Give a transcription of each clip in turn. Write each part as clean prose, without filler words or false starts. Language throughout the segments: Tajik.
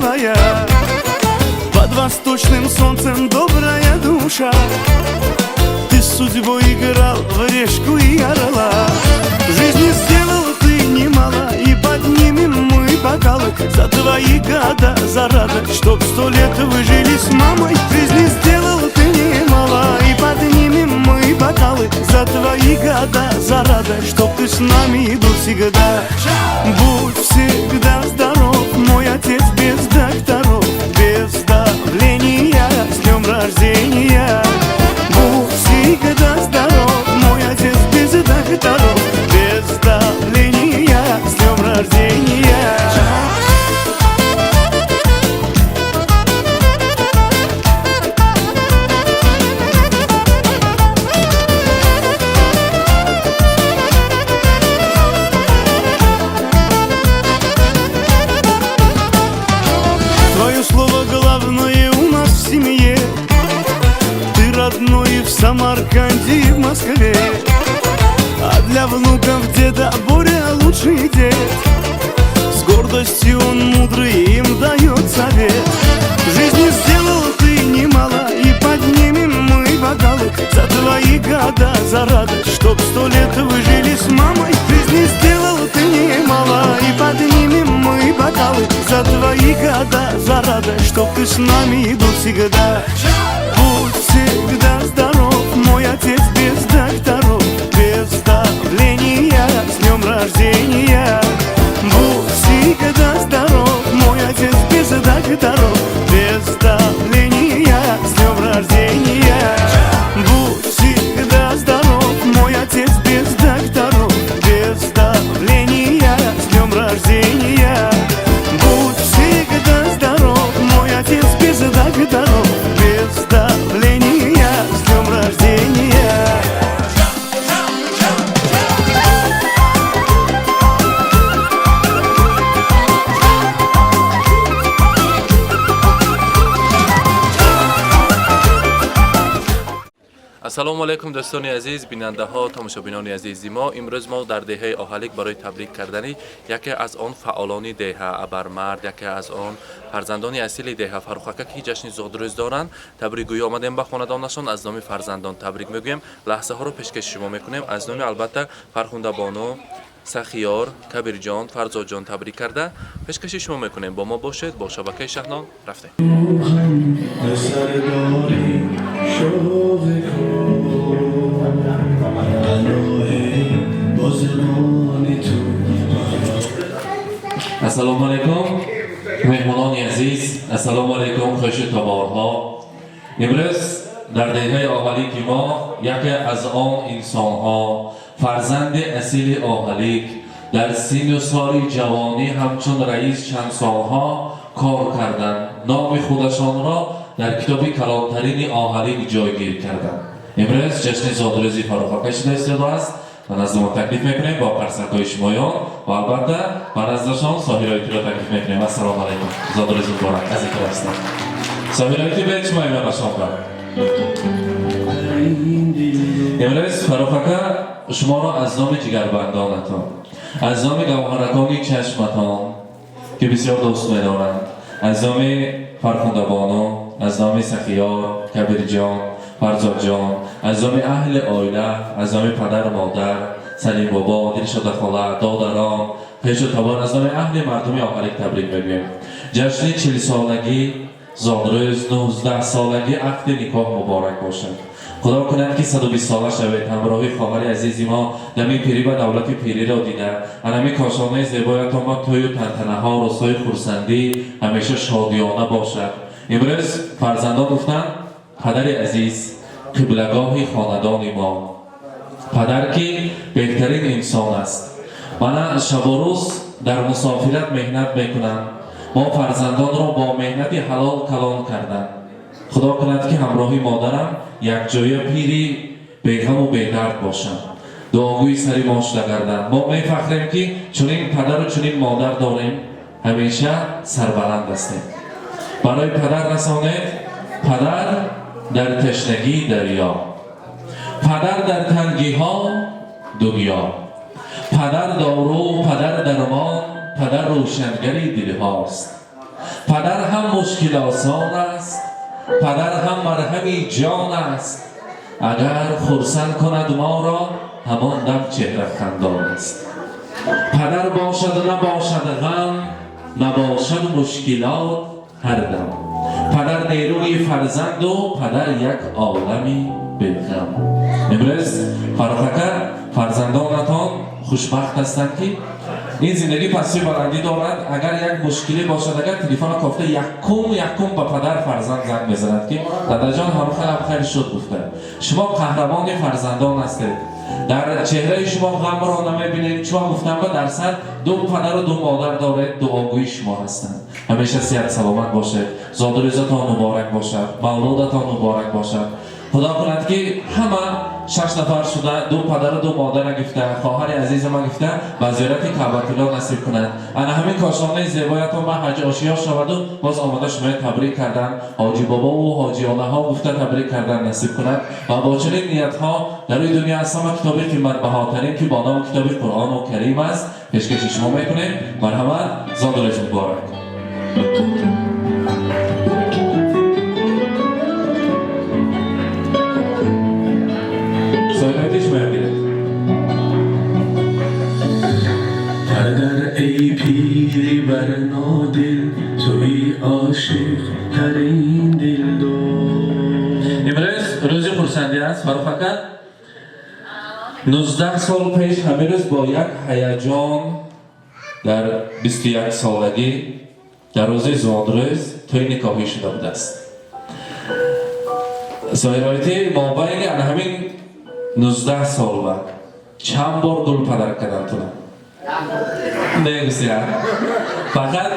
красивая, под восточным солнцем добрая душа. Ты с судьбой играл в решку и орла. В жизни сделал ты немало, и поднимем мы бокалы за твои года, за радость, чтоб 100 лет вы жили с мамой. В жизни сделал ты немало, и поднимем мы бокалы за твои года, за радость, чтоб ты с нами был всегда. Будь всегда здоров, мой отец без докторов, без давления, с днем рождения. Будь всегда здоров, мой отец без докторов, без давления, с днем рождения. Твое слово главное у нас в семье. Ты родной в Самарканде и в Москве. А для внуков деда Боря лучший дед. С гордостью он мудрый им дает совет. В жизни сделал ты немало, и поднимем мы бокалы за твои года, за радость, чтоб 100 лет вы жили с мамой. В жизни сделал ты немало, и поднимем мы бокалы за твои года, за радость, чтоб ты с нами был всегда. Будь всегда здоров, мой отец без докторов, без давления, с днем рождения. Будь всегда здоров, мой отец без докторов, без давления, с днем рождения. Будь всегда здоров, мой отец без докторов, без давления, с днем рождения. Будь всегда здоров, мой отец без докторов, без давления, с днем рождения. Ассалому алайкум, дӯстони азиз, бинандаҳо, тамошобинони азизи мо. Имрӯз мо дар деҳаи Оҳалик барои табрик кардани яке аз он фаъолони деҳа, абармард, яке аз он фарзандони асили деҳа, Фаррухака, ки ҷашни зодрӯз доранд, табрикгӯӣ омадем ба хонадонашон. Аз номи фарзандон табрик мегӯем. Лаҳзаҳоро пешкаши шумо мекунем. Аз номи, албатта, Фархундабону, Сахиёр, Кабирҷон, Фарзодҷон табрик карда пешкаши шумо мекунем. Бо мо бошед, бо шабакаи Шаҳнон рафтем. سرداری شوق کن پناه بازمان تو. Ассалому алайкум, меҳмонони азиз, ассалому алайкум, хешу таборҳо. Имрӯз дар деҳаи Оҳалики мо яке аз он инсонҳо, фарзанди асили Оҳалик, дар синну соли ҷавонӣ ҳамчун раис чанд солҳо кор карданд, номи худашонро дар китоби калонтарини Оҳалик ҷойгир карданд. Имрӯз ҷашни зодрӯзи Фаррухака шуда истодааст ва назди мо таклиф мекунем бо қарсакҳои шумоён ва, албатта, ба наздашон Соҳироитиро таклиф мекунем. Ассалому алайкум, зодрӯзи муборак аз ин тараф. Соҳироити, бед шумо имонашон. Имрӯз, Фаррухака, шуморо аз номи ҷигарбандонатон, аз номи гавҳаракони чашматон, ки бисёр дӯст медоранд, аз номи Фархундабону, аз номи Сахиёр, Кабирҷон, Фарзодҷон, аз номи аҳли оила, аз номи падару модар, Салим бобо, Дилшода хола, додарон, хешу табор, аз номи аҳли мардуми Оҳалик табрик мегӯем. Ҷашни 40-солагӣ зодрӯз, 19-солагӣ ақди никоҳ муборак бошад. Худо кунад, ки 120-сола шавед ҳамроҳи хоҳари азизи мо, дами пирӣ ва давлати пириро дида, анами кошонаи зебоятон ва тӯю тантанаҳо, рӯзҳои хурсандӣ ҳамеша шодиёна бошад. Имрӯз фарзандон гуфтанд: падари азиз, қиблагоҳи хонадони мо, падар, ки беҳтарин инсон аст, мана шабу рӯз дар мусофират меҳнат мекунанд, мо фарзандонро бо меҳнати ҳалол калон карданд. Худо кунад, ки ҳамроҳи модарам якҷоя пири беғаму бедард бошанд, дуогӯи сари мо шуда гарданд. Мо мефахрем, ки чунин падару чунин модар дорем, ҳамеша сарбаланд ҳастем. Барои падар расонед. Падар дар ташнагӣ дарё, падар дар тангиҳо дунё, падар дору, падар дармон, падар рӯшангари дилҳост. Падар ҳам мушкилосон аст, падар ҳам марҳами ҷон аст. Агар хурсанд кунад моро, ҳамон дам чеҳра хандон аст. Падар бошад, набошад ғам, набошад мушкилот ҳар дам. Падар нерӯи фарзанду падар як олами беғам. Имрӯз, Фаррух ака, фарзандонатон хушбахт ҳастанд, ки ин зиндагӣ пастию баландӣ дорад. Агар як мушкиле бошад, агар телефона кофта, якум якум ба падар фарзанд занг мезанад, ки дадаҷон, ҳамхел хайр шуд гуфта. Шумо қаҳрамони фарзандон ҳастед. Дар чеҳраи шумо ғамро намебинем, чун гуфтам, ба дар сар ду падару ду модар доред, дуогӯи шумо ҳастанд. Ҳамеша сиҳат саломат бошед. Зодрӯзатон муборак бошад, мавлудатон муборак бошад. Худо кунад, ки ҳама шаш нафар шуда, ду падару ду модара гифта, хоҳари азизама гифта, ба зиёрати Каъбатулло насиб кунад. Ана ҳамин кошонаи зебоятон ба ҳаҷ ошиё шаваду боз омода шумоя табрик кардан, ҳоҷи бобову ҳоҷиёнаҳо гуфта табрик кардан насиб кунад. Ва бо чунин ниятҳо дар рӯи дунё аз ҳама китоби қиматбаҳотарин, ки бо номи китоби Қуръону Карим аст, пешкаши шумо мекунем. Марҳамат, зодрӯз муборак! Соҳибаи шумо биред. Падар, эй пири барнодил, туи ошиқтарин дилдор. Имрӯз рӯзи хурсандӣ аст, Фаррух ака. 19 сол пеш ҳамин рӯз бо як ҳаяҷон дар 21 солагӣ, дар рӯзи зодрӯз тӯи никоҳӣ шуда будааст. Соҳибоити, мобайни ана ҳамин 19 сол ба чанд бор гул падар кардан туна? Негусия, фақат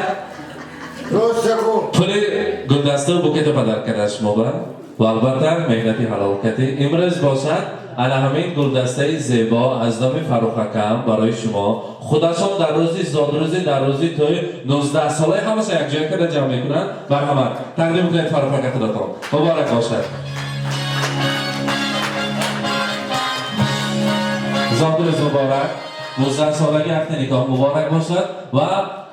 пули гулдасту букету падар карда шумо ба ва албатта меҳнати ҳалолкатӣ. Имрӯз бошад, ана ҳамин гулдастаи зебо аз номи Фаррух акам барои шумо. Худашон дар рӯзи зодрӯзи, дар рӯзи тӯи 19 солаи ҳамаша якҷоя карда ҷамъ мекунанд. Марҳамат, тақдим кунед, Фаррух ака, худатон. Муборак бошад, зодрӯз муборак, 19 солаги ақди никоҳ муборак бошад. Ва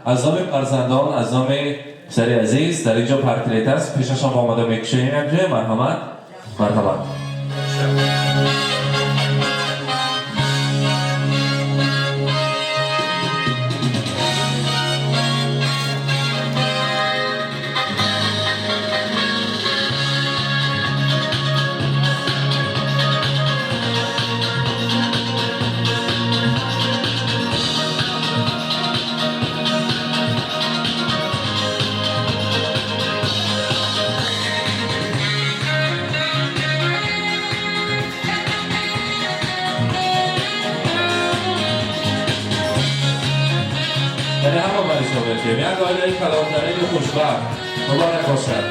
аз номи фарзандон, аз номи писари азиз, дар инҷо портрет аст, пешашон омода мекушоем якҷоя. Марҳамат, марҳамат. Яъне ҳама бари шумо мекунем як оилаи калонтарини хушбахт. Муборак бошад.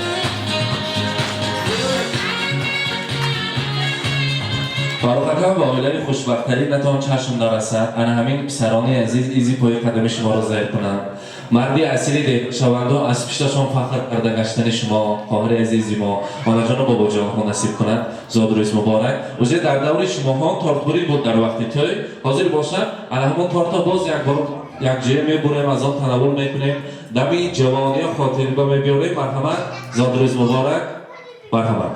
Фаррух ака, ба оилаи хушбахттаринатон чашм нарасад. Ана ҳамин писарони азиз изи пои қадами шуморо зер кунанд, марди асили деҳшаванду аз пишташон фахр карда гаштани шумо, хоҳари азизи мо, монаҷону бобоҷонҳо насиб кунад. Зодрӯз муборак! Уже дар даври шумоҳо тортбурӣ буд дар вақти тӯй. Ҳозир бошад, ана ҳамон торта боз як бор якҷоя мебурем, аз он танаввул мекунем, дами ҷавониё хотирба мебиёрем. Марҳамат, зодрӯз муборак, марҳамат,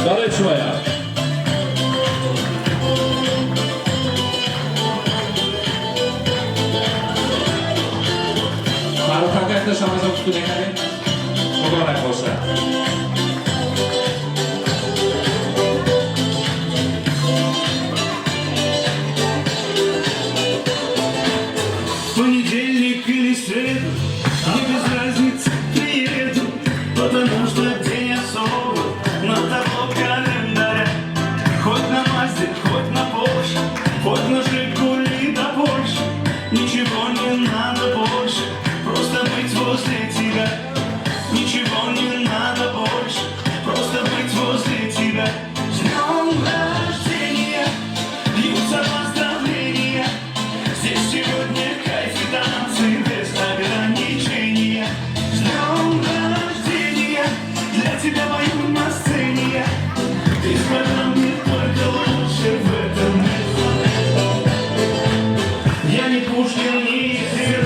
барои шумоя. Фаррух ака, якта шамазо куту мекардем. Муборак бошад. Понедельник или среду, мне без разницы, приеду, потому что день особый на табло календаря. Хоть на Мазде, хоть на Порше, хоть на Жигули до Польши, ничего не надо больше, просто быть возле тебя. Ничего не надо больше, просто быть возле тебя. С днем рождения, льются поздравления. Здесь сегодня кайф и танцы без ограничения. С днем рождения, для тебя пою на сцене я. Ты сказал мне только лучше в этом мире. Я не Пушкин, не Ефремов.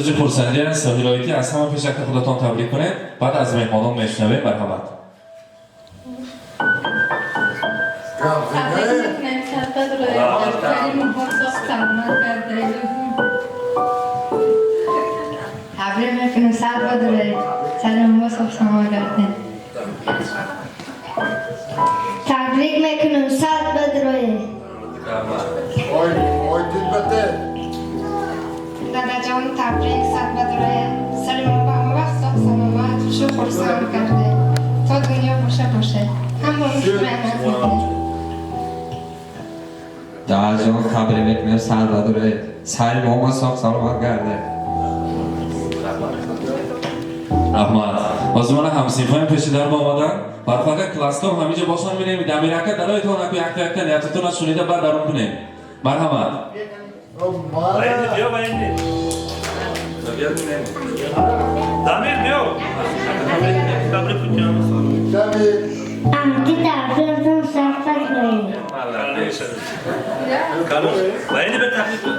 Рӯзи хурсандӣ аст, соҳилоитӣ аз ҳама пеш якта худатон табрик кунед, баъд аз меҳмонон мешунавем. Марҳамат. Табрик мекунем, сар ба саломат кардаед. Табрик мекунем, сар ба сари мо саломат гардед. Табрик мекунам, сар ба Ой, ой, дилбате. Дадаҷон, табрик, сар ба сари мо ба ҳама вақт соғ саломат, хушу хурсанд гардед. То дунё боша бошед. Ҳама шумоя наз мекунем. Дадаҷон, табрик мекунем, сар ба сари мо соғ саломат гардед. Раҳмат. Ҳозир мана ҳамсинфоем пеши дар омадан. Барфака класском ҳамиҷо бошон бинем. Дамирака дароятон аку якта якта ниятатонро шунида баъд дарун кунем. Марҳамат. Биё, Ваенди. Дамир, биё. Табрик кунем. Амти табрикам, сар ба Ваенди, бе табрик кун.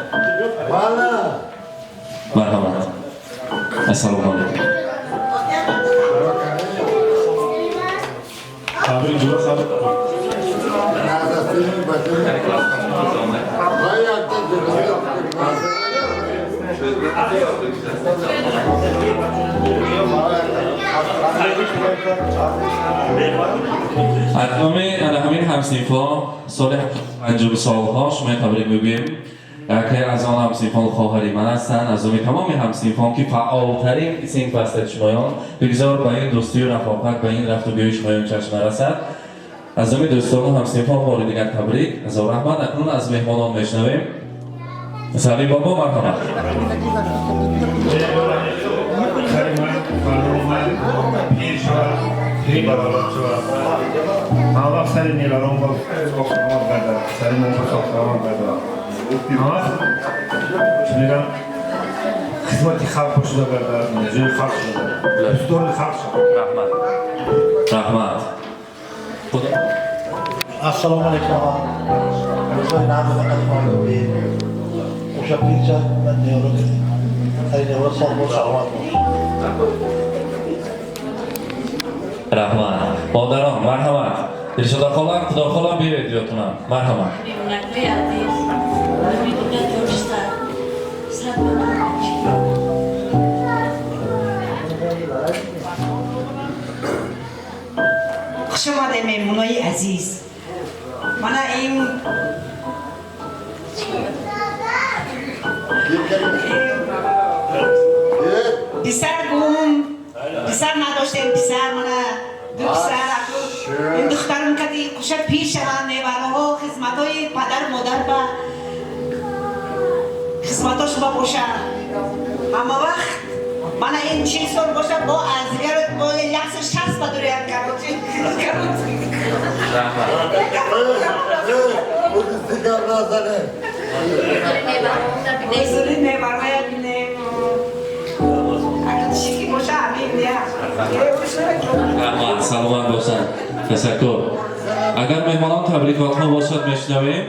Марҳамат. Ассалому алайкум. Табрик ҷура сар. Аз номи ана ҳамин ҳамсинфҳо соли 50 солҳо шумо табрик мегӯем. Яке аз он ҳамсинфон хоҳари ман ҳастанд. Аз номи тамоми ҳамсинфон, ки фаъолтарин синф ҳастед шумоён, бигзор ба ин дӯстию рафоқат, ба ин рафту биёи шумоён чашм нарасад. Аз номи дӯстону ҳамсинфон бори дигар табрик. Ҳазор раҳмат. Акнун аз меҳмонон мешунавем. Салим бобо, марҳамат. Пир шавад, пири баробар шавад. Ҳама вақт сари неварон бо саломат гардад, сари мо бо саломат гардад. Ҳама шунидам хизмати халқ бошуда гардад, ҷои халқ шуда гардад, дӯстдори халқ шавад. Раҳмат. Раҳмат. Ассалому алайкум. Рӯзои нағз фақат хонадӣ. O'sha pircha nevara сари невара соғ бош, саломат бош. Раҳмат. Модарон, марҳамат. Дилшода хола, Худо хола, биёед ётунам. Марҳамат. Меҳмонакҳои азиз, номи дунё тоҷ сар. Сад ба Хуш омадед, меҳмонои азиз. Мана ин писар гум, писар надоштем, писар мана ду писар, ин духтарам кади қуша пир шаванд, невараҳо хизматҳои падару модар ба хизматҳош ба бошанд. Ҳама вақт мана ин 40 сол боша, бо аз дигар бо 160 ба дурият короче. Раҳмат. Ҳузури невараҳоя бинем. Агар чӣ ки боша, ҳамин я. Раҳмат, саломат бошанд. Ташаккур. Агар меҳмонон табрикотҳо бошад, мешунавем.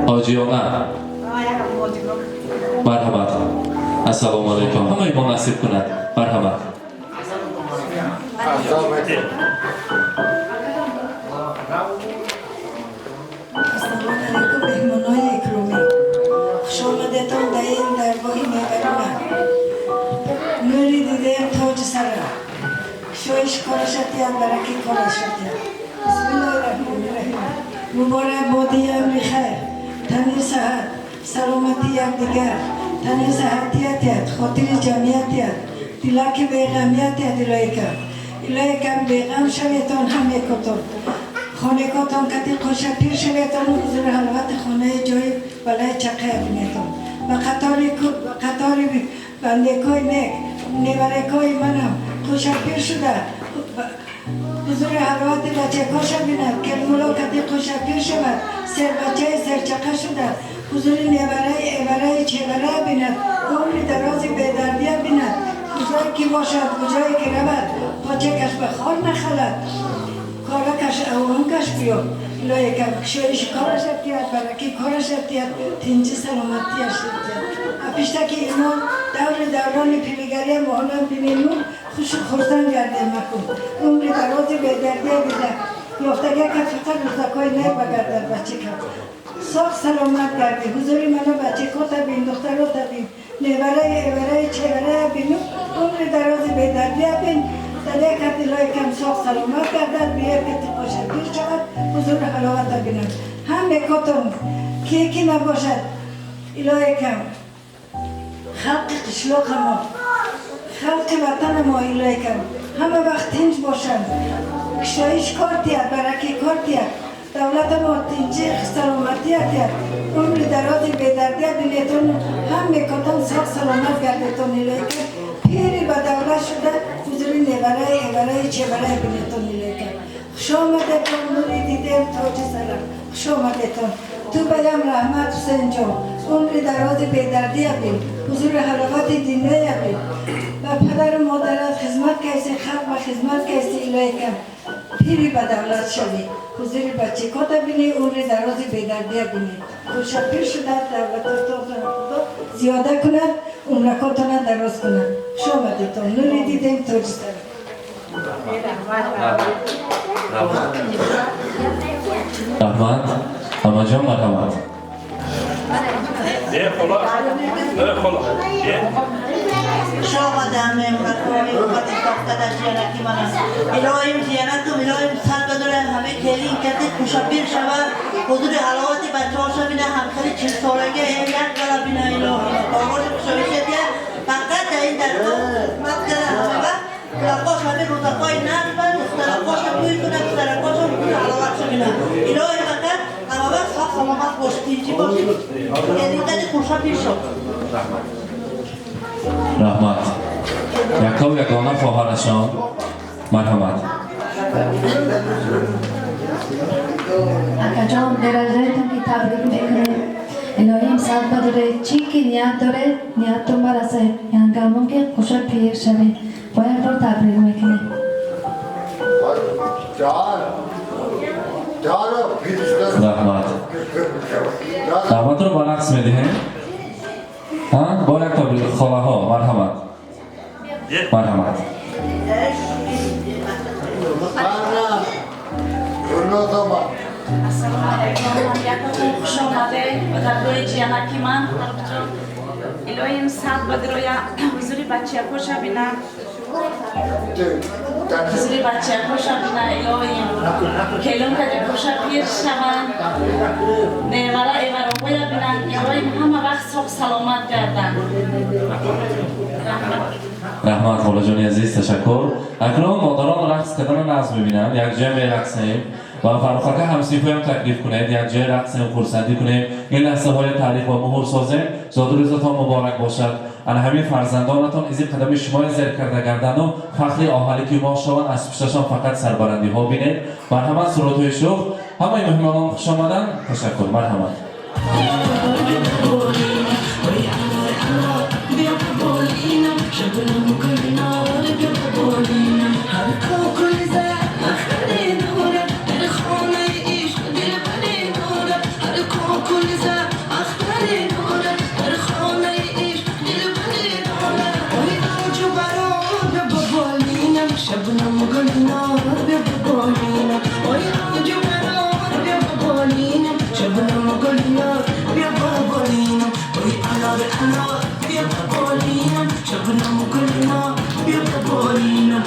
Ҳоҷиёна. Марҳамат. Ассалому алайкум. Ҳамаи мо насиб кунад. Марҳамат. Ассалому алайкум, меҳмонои икромӣ. Хуш омадетон дар ин даргоҳи мевари ман. Нури дидаем тоҷи сарам. Шоиш корашатиям, бараки корашатиям. Бисмиллоҳи раҳмони раҳим. Муборак боди амри хайр, тани саҳат, саломати якдигар, тани саҳатиятият, хотири ҷамъиятият, дилаки беғамиятият илоҳи кам. Илоҳи кам беғам шаветон ҳамекотон. Хонекотон кати қоша пир шаветон, ҳузури ҳалвати хонаи ҷои балаи чақая бинетон. Ба қатори бандекои нек, неварекои манам қоша пир шуда, ҳузури ҳалвати бачакоша бинад, келмуло кати қоша пир шавад, сербачаи серчақа шуда, ҳузури невараи эвараи чевара бинад, умри дарози бедардия бинад, куҷое ки бошад, куҷое ки равад, почакаш ба хор нахалад. Коракаш авонкаш биё. Илоҳи кам кушоиши кораш тият, бараки кораш тият, тинҷи саломатиаш тият. Апиштаки имон даври даврони пиригария моҳонам бинему хушу хурсанд гардем макун. Умри дарози бедардия бида. Ёфтагиака фақат рӯзакҳои нек багардад бачикам. Соғ саломат гардӣ. Ҳузури мана бачикота бин, духтарота бин, невараи эвараи чеварая бину, умри дарози бедардия бин. Дар як илоҳи кам соғ саломат гардад, биякати қоша пир шавад, ҳузуру ҳаловата бинад. Ҳаме котон ки ки набошад, илоҳи кам халқи қишлоқа мо, халқи ватана мо, илоҳи кам ҳама вақт тинҷ бошанд, кушоиш кор тият, бараки кор тият, давлата мо тинҷи саломатия тият, умри дарози бедардия бинетон, ҳаме котон соғ саломат гардетон, илоҳи кам пири ба давлат шуда ҳузури невараи эвараи чевараи бинетон, илоҳи кам. Хуш омадетон, нури дидем, тоҷи сарам, хуш омадетон. Ту баям раҳмат, Ҳусейнҷон, умри дарози бедардия бин, ҳузури ҳаловати дунёя бин. Ба падару модарат хизмат кайси, халқ ба хизмат кайси, илоҳи кам пири ба давлат шавӣ, ҳузури бачикота бинӣ, умри дарози бедардия бинӣ. Хуша пир шуда давлатотон Худо зиёда кунад, умракотона дароз кунад. Хуш омадетон, нури дидем, тоҷи сарам. Раҳмат. Амаҷон, марҳамат. Хуш омадам, меҳмонакони вақти сохтада ҷиянаки мана. Илоҳим ҷиянакум, илоҳим сад бадорам, ҳаме келин кати хушапир шава, ҳузури ҳаловати бачаҳоша бина, ҳамхели чилсолагия як гала бина, илоҳим. Корҳоши кушоиша дия, фақат дар ин даргоҳ хизмат кара ҳама вақт, кулақош ҳаме рӯзакҳои нағз, духтаракоша тӯй куна, писаракоша ҳузури ҳаловатша бина. Илоҳим фақат ҳама вақт сог саломат бош, тинҷӣ бошӣ, келин кати хушапир шав. Раҳмат. Яков ягона хоҳарашон, марҳамат. Акаҷон, деражаетон ки табрик мекунем. Илоҳим сад бадоред, чӣ ки ният доред, ниятон барасед. Янгамон ки хуша пир шавед. Бо як бор табрик мекунем. Раҳмат. Даъватро ба рақс медиҳем. Бо як табрик холаҳо, марҳамат. Марҳамат. Ассалому алайкум. Якотон хуш омадед ба даргоҳи ҷиянаки ман. Фаррухҷон, илоҳим сад бадироя, ҳузури бачиякоша бинад. Ҳузури бачиякоша бина, илоҳим. Келун кадикоша пир шаванд. Невара эвароҳоя бинанд. Илоҳим ҳама вақт соғ саломат гарданд. Раҳмат, холаҷони азиз, ташаккур. Акнун модарон рақс кардана нағз мебинанд, якҷоя мерақсем ва Фаррухака ҳамсинфоям таклиф кунед, якҷоя рақсем, хурсандӣ кунем, ин лаҳзаҳои таърих ва муҳр созем. Зодрӯзатон муборак бошад. Ана ҳамин фарзандонатон изи қадами шумоя зер карда гарданду фахри оҳалӣ ки мо шаванд, аз пушташон фақат сарбарандиҳо бинед. Марҳамат, сурудҳои шух. Ҳамаи меҳмонон хуш омаданд. Ташаккур, марҳамат. شبنم گلنا بیا بالینم.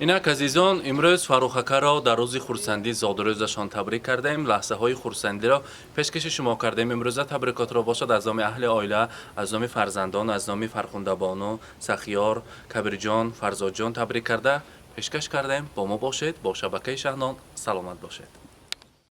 Инак, азизон, имрӯз Фаррухакаро дар рӯзи хурсандӣ, зодрӯзашон табрик кардаем, лаҳзаҳои хурсандиро пешкаши шумо кардаем. Имрӯза табрикотро бошад аз номи аҳли оила, аз номи фарзандон, аз номи Фархундабону, Сахиёр, Кабирҷон, Фарзодҷон табрик карда пешкаш кардаем. Бо мо бошед, бо шабакаи Шаҳнон. Саломат бошед.